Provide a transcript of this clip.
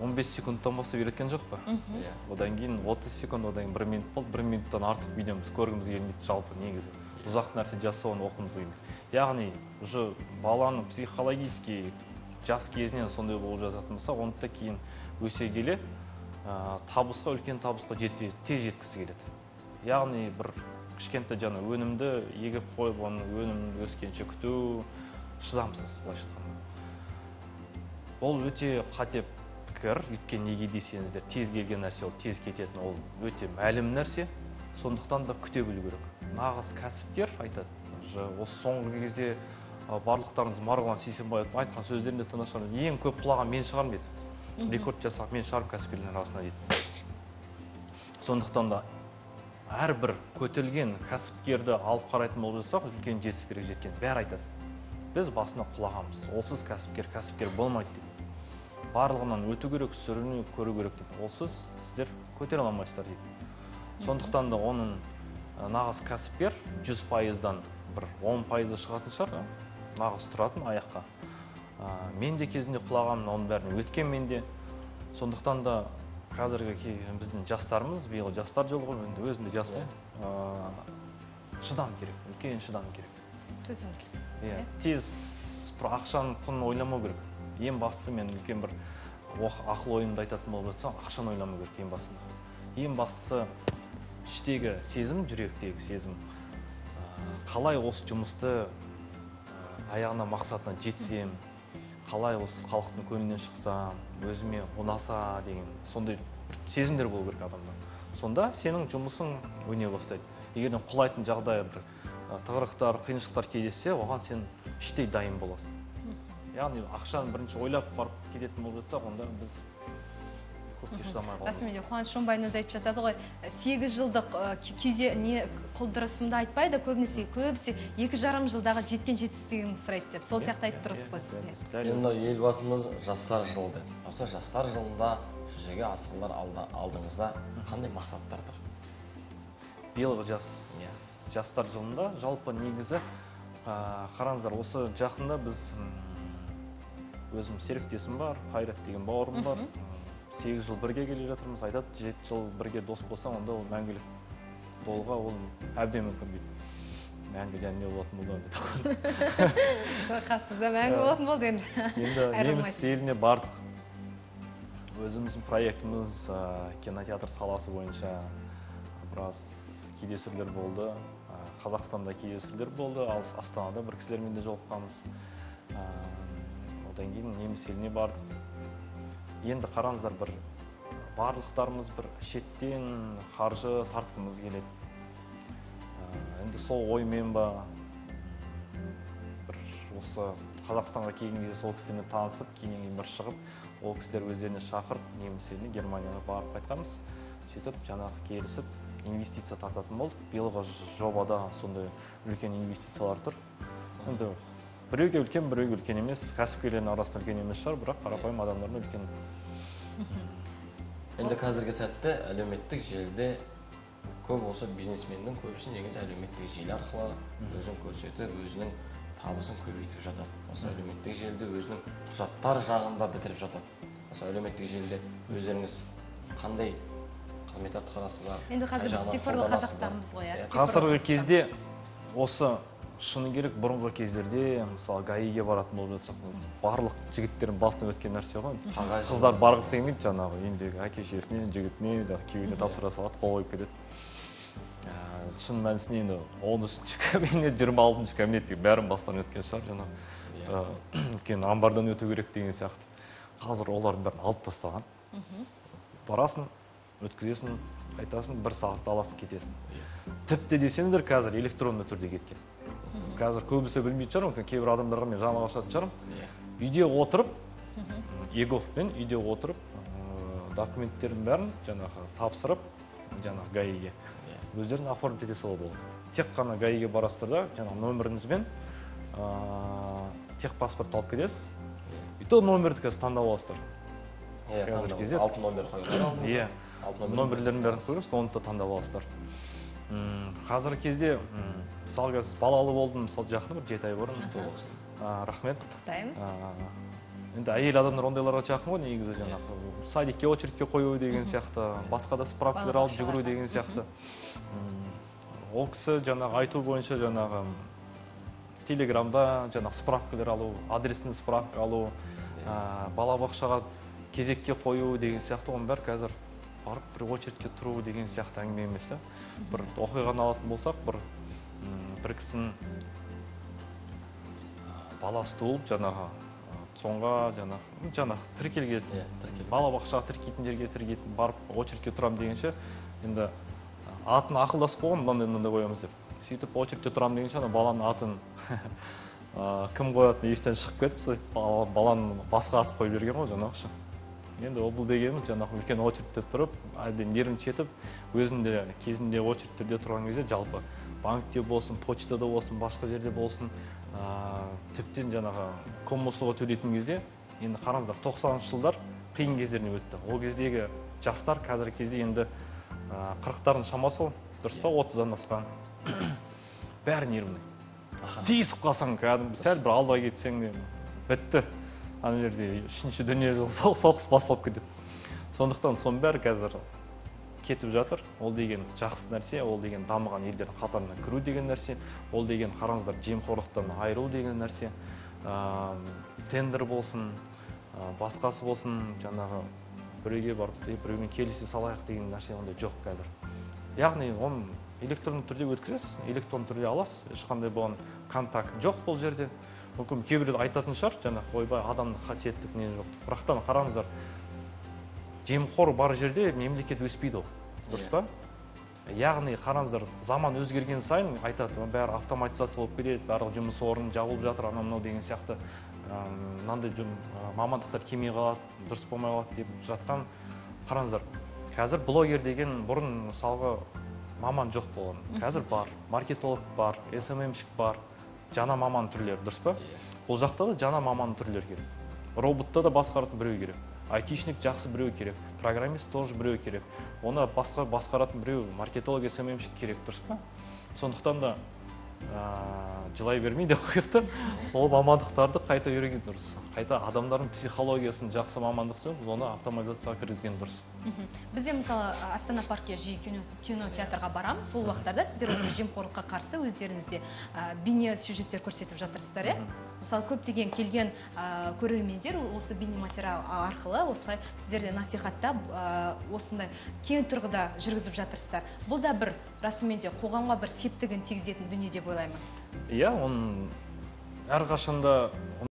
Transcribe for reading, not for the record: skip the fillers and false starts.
15 секундтан бастап үйреткен жоқ па? Одан кейін 30 секунд, одан кейін 1 минут болды. 1 минуттан артық видеомыз көргіміз келмейді жалпы негізі. Ұзақ нәрсе жазса, оны оқығымыз келмейді. Яғни уже баланың психологически жас кезінен сондай болып жататын болса, оны да кейін өсе келе табысқа, үлкен табысқа тез жеткісі келеді. Яғни бір кішкентай жаңа өнімді егіп қойып, оның өнімін өскенше күту шыдамсыз, былайша айтқанда. Ол өте қате пікір, өйткені неге десеңіздер, тез келген нәрсе ол тез кететін, ол өте мәлім нәрсе. Сондықтан да күте білу керек. Нағыз кәсіпкер айтады, осы соңғы кезде барлықтарыңыз Марғұлан Сейсембаевтың айтқан сөздерін де тыңдап шығармын. Ең көп құлаған мен шығармын дейді. Рекорд жасаған мен шығармын кәсіпкерлер арасында дейді. Сондықтан да әрбір көтерілген кәсіпкерді алып қарайтын болып жатсақ, үлкен жетістіктерге жеткен бәрі айтады. Біз басына құлағанбыз. Олсыз кәсіпкер кәсіпкер болмайды дейді. Барлығынан өту керек, сүріну көру керек дейді. Олсыз сіздер көтере алмайсыздар дейді. Сондықтан да оның нағыз кәсіпкер 100%-дан бір 10%-ы шығатын шығар, нағыз тұратын аяққа. Мен де кезінде құлағанмын, оның бәріне өткен мен де. Сондықтан да қазіргі біздің жастарымыз, биыл жастар жылы ғой, енді өзім де жаспын. Шыдам керек, үлкен шыдам керек. Төзімділік. Иә, тез бір ақшаның құнын ойламау керек. Ең бастысы мен үлкен бір ақыл ойымды айтатын болып жатсам, ақшаны ойламау керек ең басында. Ең бастысы іштегі сезім, жүректегі сезім. Қалай осы жұмысты аяғына, мақсатына жетсем, қалай осы халықтың көңілінен шықсам, өзіме ұнаса деген сондай бір сезімдер болу керек адамда. Сонда сенің жұмысың өне бастайды. Егер де құлайтын жағдай, бір тығырықтар, қиыншылықтар кездессе, оған сен іштей дайын боласың. Яғни ақшаны бірінші ойлап барып кететін болып жатсақ, онда біз көпке шыдамай қаламыз. Расымен де Қуаныш Шонбайдың өзі айтып жатады ғой, 8 жылдық күйзе не құлдырысымды айтпайды, көбінесе көбісі 2,5 жылдағы жеткен жетістігімді сұрайды деп. Сол сияқты айтып тұрсыз ғой сіз де. Енді мынау елбасымыз жастар жылы деп. Осы жастар жылында жүзеге асырылар алдыңызда қандай мақсаттар тұр? Биылғы жастар жылында жалпы негізі қараңыздар, осы жақында біз өзім серіктесім бар, Қайрат деген бауырым бар. 8 жыл бірге келе жатырмыз. Айтады, 7 жыл бірге дос болсаң, онда ол мәңгілік болуға ол әбден мүмкін дейді. Мәңгі және не болатын болды дейді. Қасыңызда мәңгі болатын болды енді. Енді неміс еліне бардық. Өзіміздің проектіміз кинотеатр саласы бойынша біраз кездесулер болды. Қазақстанда кездесулер болды, ал Астанада бір кісілермен де жолыққанбыз. Одан кейін неміс еліне бардық. Енді қараңыздар, бір барлықтарымыз бір шеттен қаржы тартқымыз келеді. Енді сол оймен ба бір осы Қазақстанға келген кезде сол кісілермен танысып, кейіннен кейін бір шығып, ол кісілер өздеріне шақырып, неміс еліне, Германияға барып қайтқанбыз. Сөйтіп жаңағы келісіп инвестиция тартатын болдық. Биылғы жобада сондай үлкен инвестициялар тұр. Енді біреуге үлкен, біреуге үлкен емес, кәсіпкерлердің арасында үлкен емес шығар, бірақ қарапайым адамдардың үлкен. Енді қазіргі сәтте әлеуметтік желіде көп осы бизнесменнің көбісі негізі әлеуметтік желі арқылы өзін көрсетіп, өзінің табысын көбейтіп жатады. Осы әлеуметтік желіде өзінің құжаттар жағында бітіріп жатады. Осы әлеуметтік желіде өздеріңіз қандай қызмет атқарасыздар? Енді қазір біз цифрлы Қазақстанбыз ғой, иә? Қазіргі кезде осы шыны керек, бұрынғы кездерде, мысалы, ГАИ-ге баратын болып жатсақ, барлық жігіттердің басынан өткен нәрсе ғой. Қыздар барғысы келмейді, жаңағы үйіндегі әке шешесіне, жігітіне, жаңағы күйеуіне тапсыра салады, қол қойып кетеді. Шын мәнісінде енді 13-ші кабинет, 26-шы кабинет деген бәрін бастан өткен шығар, жаңағы үлкен амбардан өту керек деген сияқты. Қазір олардың бәрін алып тастаған. Барасың, өткізесің, қайтасың, бір сағатта аласың, кетесің. Тіпті десеңіздер, қазір электронды түрде кеткен. Қазір көбісі білмейтін шығар, мүмкін кейбір адамдарға мен жаңалық ашатын шығармын. Үйде отырып, еговпен үйде отырып, документтердің бәрін жаңағы тапсырып, жаңағы ГАИ-ге өздерін оформить ете салуға болады. Тек қана ГАИ-ге барасыздар да, жаңағы нөміріңізбен техпаспорт алып кетесіз. И то нөмірді қазір таңдап аласыздар. Қазіргі кезде 6 номер қойылған алдыңызға. Иә. Нөмірлердің бәрін қойып, соны да таңдап аласыздар. Қазіргі кезде, мысалы, қазір балалы болдым, мысалы, жақында бір 7 ай бұрын. Құтты болсын. Рахмет. Құттықтаймыз. Енді әйел адамдар ондайларға жақын ғой негізі, жаңағы садикке очередьке қою деген сияқты, басқа да справкалар алып жүгіру деген сияқты. Ол кісі жаңағы айту бойынша жаңағы телеграмда жаңағы справкалар алу, адресін справка алу, балабақшаға кезекке қою деген сияқты, оның бәрі қазір барып бір очередьке тұру деген сияқты әңгіме емес та. Бір оқиғаны алатын болсақ, бір кісінің баласы туылып, жаңағы соңға жаңағы тіркелген, балабақшаға тіркейтін жерге тіркейтін, барып очередьке тұрам дегенше, енді атын ақылдасып қойған, мынандай мынандай қоямыз деп. Сөйтіп очередьте тұрам дегенше, ана баланың атын кім қоятыны естен шығып кетіп, сөйтіп баланың басқа аты қойып жіберген ғой жаңағышы. Енді ол бұл дегеніміз жаңағы үлкен очередьте тұрып, әбден нервін жетіп, өзінде кезінде очередьтерде тұрған кезде жалпы банкте болсын, почтада болсын, басқа жерде болсын, тіптен жаңағы коммуслуға төлейтін кезде, енді қараңыздар, 90-шы жылдар қиын кездерінен өтті. Ол кездегі жастар қазіргі кезде енді 40-тардың шамасы ғой, дұрыс па, 30-дан асқан. Бәрі нервный. Тиісіп қалсаң, кәдімгі сәл бір алға кетсең де бітті. Ана жерде үшінші дүниежүзілік соғыс басталып кетеді. Сондықтан соның бәрі қазір кетіп жатыр. Ол деген жақсы нәрсе, ол деген дамыған елдердің қатарына кіру деген нәрсе, ол деген қараңыздар жемқорлықтан айырылу деген нәрсе, тендер болсын, басқасы болсын, жаңағы біреуге барып, біреумен келісе салайық деген нәрсе ондай жоқ қазір. Яғни оны электронды түрде өткізесіз, электронды түрде аласыз, ешқандай бұған контакт жоқ бұл жерде. Мүмкін кейбіреулер айтатын шығар, жаңағы ойбай адамның қасиеттік не жоқ. Бірақтан қараңыздар, жемқор бар жерде мемлекет өспейді ол, дұрыс па? Яғни қараңыздар, заман өзгерген сайын айтады, бәрі автоматизация болып кетеді, барлық жұмыс орны жабылып жатыр, анау мынау деген сияқты, мынандай мамандықтар келмей қалады, дұрыс болмай қалады деп жатқан. Қараңыздар, қазір блогер деген бұрын мысалға маман жоқ болған, қазір бар, маркетолог бар, СММщик бар, жаңа маман түрлері, дұрыс па? Бұл жақта да жаңа маман түрлері керек. Роботта да басқаратын біреу керек, айтишник жақсы біреу керек, программист тоже біреу керек, оны басқа басқаратын біреу, маркетолог, СММщик керек, дұрыс па? Сондықтан да жылай бермей деп қояйық та, сол мамандықтарды қайта үйренген дұрыс. Қайта адамдардың психологиясын жақсы мамандық істеп, оны автоматизацияға кіргізген дұрыс. Бізде мысалы Астана паркке жиі кинотеатрға барамыз. Сол уақыттарда сіздер осы жемқорлыққа қарсы өздеріңізде бейне сюжеттер көрсетіп жатырсыздар, иә? Мысалы көптеген келген көрермендер осы бейнематериал арқылы осылай сіздерде насихаттап, осындай кең тұрғыда жүргізіп жатырсыздар. Бұл да бір расымен де қоғамға бір септігін тигізетін дүние деп ойлаймын. Иә, оның әрқашанда